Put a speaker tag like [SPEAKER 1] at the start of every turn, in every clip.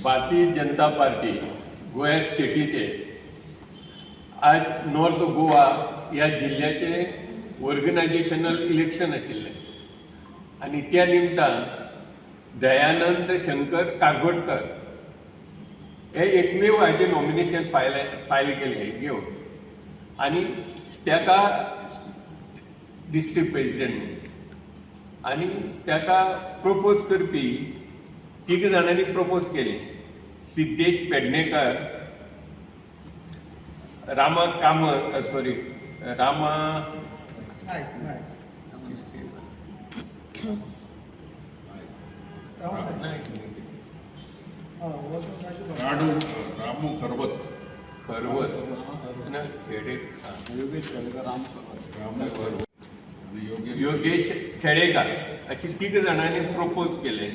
[SPEAKER 1] Bharatiya Janata party गोंया स्टेटीचे आज north Goa ह्या जिल्ल्याचे ऑर्गनायझेशनल इलेक्शन आशिल्लें आनी त्या निमतान दयानंद शंकर कारबोटकर हे एकमेव हाजे नॉमिनेशन फायल फायल केलें घेवन आनी ताका डिस्ट्रिक्ट प्रेजिडेंट म्हणून आनी ताका प्रपोज करपी तीग जाणांनी प्रपोज केले. सिद्धेश पेडणेकर, रामा कामत, सॉरी, रामा
[SPEAKER 2] नायक नायक
[SPEAKER 3] राडू रामू खरबत.
[SPEAKER 1] खरवत ना, खेडे.
[SPEAKER 3] रामू खरबत आणि योगेश.
[SPEAKER 1] योगेश खेडेकर अशी तीग जाणांनी प्रपोज केले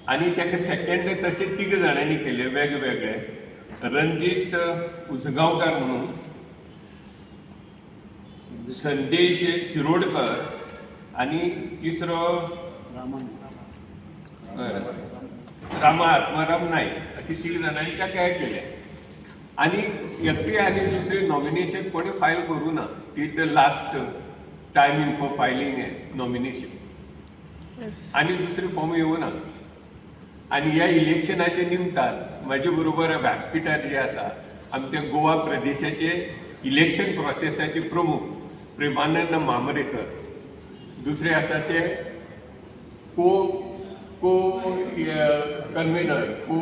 [SPEAKER 1] आनी ताका सेकंड तशें तीग जाणांनी केले वेगवेगळे. रणजीत उसगांवकार म्हणून, संदेश शिरोडकर आनी तिसरो रामा आत्माराम नाईक अशी तीग जाणांनी ताका हें केलें. आनी एकटे आनी दुसरें नॉमिनेशन कोणें फायल करूं ना till the last timing for filing nomination. आनी दुसरें फॉर्म येवना. आनी ह्या इलेक्शनाच्या निमतान म्हाजे बरोबर व्यासपिठार जे आसा आमच्या गोवा प्रदेशाचे इलेक्शन प्रोसेसाचे प्रमुख प्रेमानंद म्हांबरे सर, दुसरे आसा ते co convener, co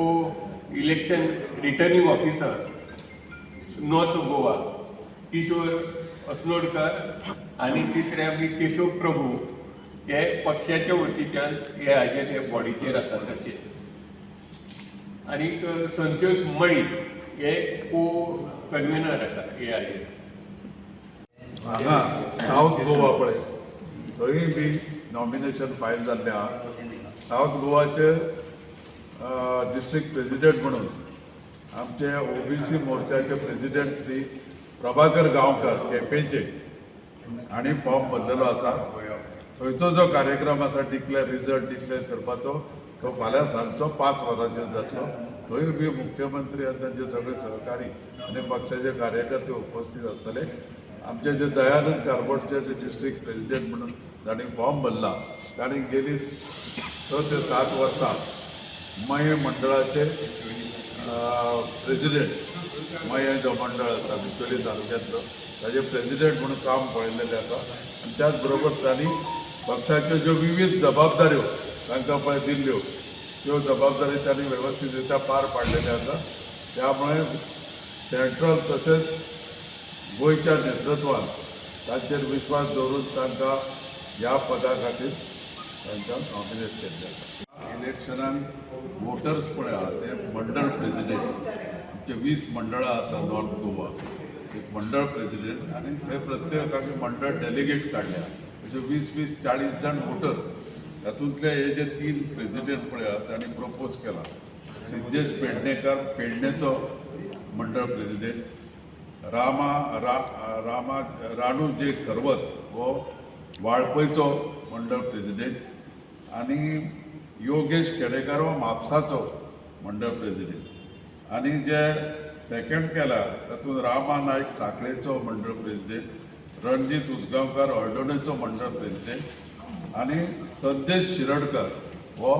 [SPEAKER 1] election returning officer North Goa Kishore Asnodkar आनी तिसरे आमी केशव प्रभू हे पक्षाच्या वतीच्यान हे हाजेर हे बॉडीचेर आसा. तशें आनीक संतोष मळीक हे को कन्वेनर आसा हे हाजेर.
[SPEAKER 3] हांगा सावथ गोवा पळय, थंय बी नॉमिनेशन फायल जाल्लें आहा. सावथ गोवाचे डिस्ट्रिक्ट प्रेजिडेंट म्हणून आमचे ओबीसी मोर्चाचे प्रेजिडेंट श्री प्रभाकर गांवकर केपेंचे हांणी फॉर्म भरलेलो आसा. थंयचो जो कार्यक्रम आसा डिक्लेअर रिजल्ट डिक्लेअर करपाचो, तो फाल्यां सांजचो 5 वरांचेर जातलो. थंय बी मुख्यमंत्री आनी तांचे सगळे सहकारी आनी पक्षाचे कार्यकर्ते उपस्थित आसतले. आमचे जे दयानंद कारबोटचे जे डिस्ट्रिक्ट प्रेजिडेंट म्हणून जांणी फॉर्म भरला, तांणी गेली 6 ते 7 वर्सां मये मंडळाचे प्रेजिडेंट, मये जो मंडळ आसा बिचोली तालुक्यांतलो, ताजे प्रेजिडेंट म्हणून काम पळयलेलें आसा. आनी त्याच बरोबर तांणी पक्षाच्यो ज्यो विविध जबाबदाऱ्यो तांकां पळय दिल्ल्यो, त्यो जबाबदारी तांणी वेवस्थीत रित्या पार पाडलेल्यो आसा. त्यामुळे सेंट्रल तशेंच गोंयच्या नेतृत्वान तांचेर विश्वास दवरून तांकां ह्या पदा खातीर तांकां नॉमिनेट केल्लें आसा. इलेक्शनान वोटर्स पळय आहा ते मंडळ प्रेजिडेंट, आमचे 20 मंडळां आसा नॉर्थ गोवा, एक मंडळ प्रेजिडेंट आनी थंय प्रत्येकाक मंडळ डेलिगेट काडल्या. अशे 20 20 40 जाण वोटर. तातूंतले हे जे तीन प्रेजिडेंट पळय आहा, तांणी प्रपोज केला. सिद्धेश पेडणेकर, पेडणेचो मंडळ प्रेजिडेंट, रामा रा रामा राणू जे खरवत हो वाळपयचो मंडळ प्रेजिडेंट आनी योगेश खेडेकर हो म्हापसाचो मंडळ प्रेजिडेंट. आनी जे सेकंड केला तातूंत रामा नायक साखळेचो मंडळ प्रेजिडेंट, रणजीत उसगांवकर हळदोणेचो मंडळ प्रेजिडेंट आनी संदेश शिरडकर हो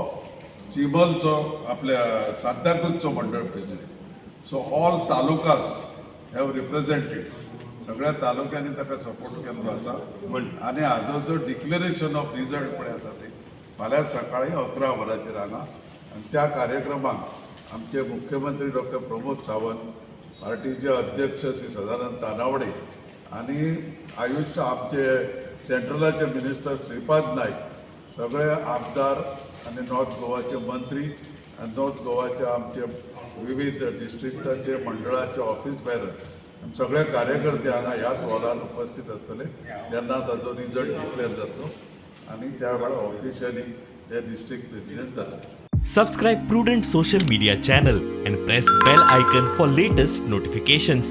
[SPEAKER 3] चिंबलचो, आपल्या सांताक्रूजचो मंडळ president. So all talukas have represented. सगळ्या तालुक्यांनी ताका सपोर्ट केल्लो आसा. आनी हाजो जो डिक्लेरेशन ऑफ रिजल्ट पळय आसा ते फाल्यां सकाळी 11 वरांचेर हांगा. आनी त्या कार्यक्रमाक आमचे मुख्यमंत्री डॉक्टर प्रमोद सावंत, पार्टीचे अध्यक्ष श्री सदानंद तानावडे आनी आयुष आमचे सेंट्रलाचे मिनिस्टर श्रीपाद नायक, सगळे आमदार आनी नॉर्थ गोवाचे मंत्री आनी नॉर्थ गोवाचे आमचे विविध डिस्ट्रिक्टाचे मंडळाचे ऑफिस बेरर आनी सगळे कार्यकर्ते हांगा ह्याच हॉलान उपस्थित आसतले. तेन्ना ताजो रिजल्ट डिक्लेअर जातलो आनी त्या वेळार ऑफिशियली ते डिस्ट्रिक्ट प्रेसिडेंट जातले.
[SPEAKER 4] Subscribe Prudent Social Media channel and press bell icon for latest notifications.